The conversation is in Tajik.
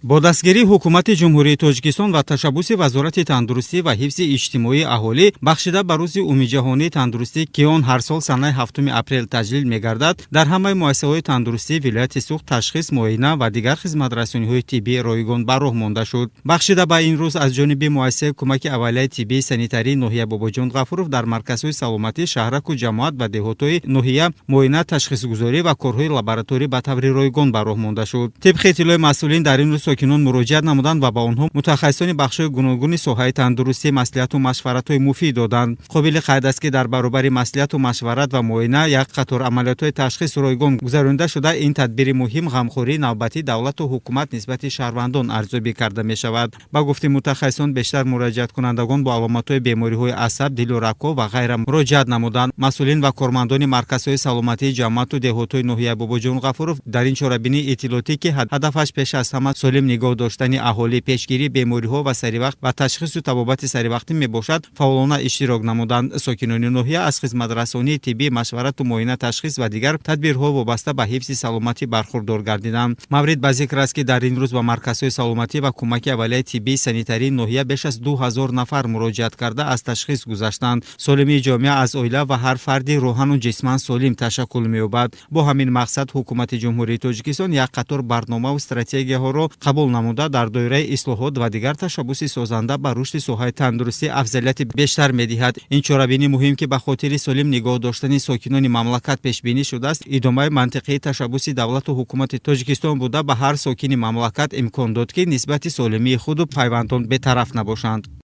Бо дастгирии Ҳукумати Ҷумҳурии Тоҷикистон ва ташаббуси Вазорати тандурустӣ ва ҳифзи иҷтимоии аҳолӣ, бахшида ба Рӯзи умумиҷаҳонии тандурустӣ, ки он ҳар сол санаи 7 апрел таҷлил мегардад, дар ҳамаи муассисаҳои тандурустии вилояти Суғд ташхис, муоина ва дигар хизматрасониҳои тиббӣ ройгон ба роҳ монда шуд. Бахшида ба ин рӯз аз ҷониби муассисаи кӯмаки аввалияи тиббии санитарии ноҳия Бобоҷон Ғафуров дар марказҳои саломатӣ, шаҳраку ҷамоат ва деҳотҳои ноҳия муоина, ташхисгузорӣ ва корҳои лабораторӣ ба таври ройгон ба роҳ монда шуд. Тибқи иттилои масъулин, дар ин рӯз сокинон муроҷиат намуданд ва ба онҳо мутахассисони бахшҳои гуногуни соҳаи тандурустӣ маслиҳату машваратҳои муфид доданд. Қобили қайд аст, ки дар баробари маслиҳату машварат ва муоина як қатор амалиётҳои ташхис ройгон гузаронида шуда, ин тадбири муҳим ғамхории навбатии давлату ҳукумат нисбати шаҳрвандон арзёбӣ карда мешавад. Ба гуфти мутахассисон, бештар муроҷиаткунандагон бо аломатҳои бемориҳои асаб, дилу рагҳо ва ғайра муроҷиат намуданд. Масъулин ва кормандони марказҳои саломатии ҷамоату деҳотҳои ноҳияи Бобоҷон Ғафуров дар ин чорабинии иттилоотӣ, ки ҳадафаш пеш аз ҳама солим нигоҳ доштани аҳолӣ, пешгирии бемориҳо ва саривақт ва ташхису табобати саривақтӣ мебошад, фаъолона иштирок намуданд. Сокинони ноҳия аз хизматрасонии тиббӣ, машварату муоина, ташхис ва дигар тадбирҳо вобаста ба ҳифзи саломатӣ бархурдор гардиданд. Маврид ба зикр аст, ки дар ин рӯз ба марказҳои саломатӣ ва кӯмаки аввалияи тиббии санитарии ноҳия беш аз 2000 нафар муроҷиат карда, аз ташхис гузаштанд. Солимии ҷомеа аз оила ва ҳар фарди рӯҳану ҷисман солим ташаккул меёбад. Бо ҳамин мақсад Ҳукумати Ҷумҳурии Тоҷикистон як қатор барномаву стратегияҳоро қабул намуда, дар доираи ислоҳот ва дигар ташаббуси созанда ба рушди соҳаи тандурустӣ афзалияти бештар медиҳад. Ин чорабинӣ муҳим, ки ба хотири солим нигоҳ доштани сокинони мамлакат пешбинӣ шудааст, идомаи мантиқии ташаббуси давлату ҳукумати Тоҷикистон буда, ба ҳар сокини мамлакат имкон дод, ки нисбати солимии худу пайвандон бетараф набошанд.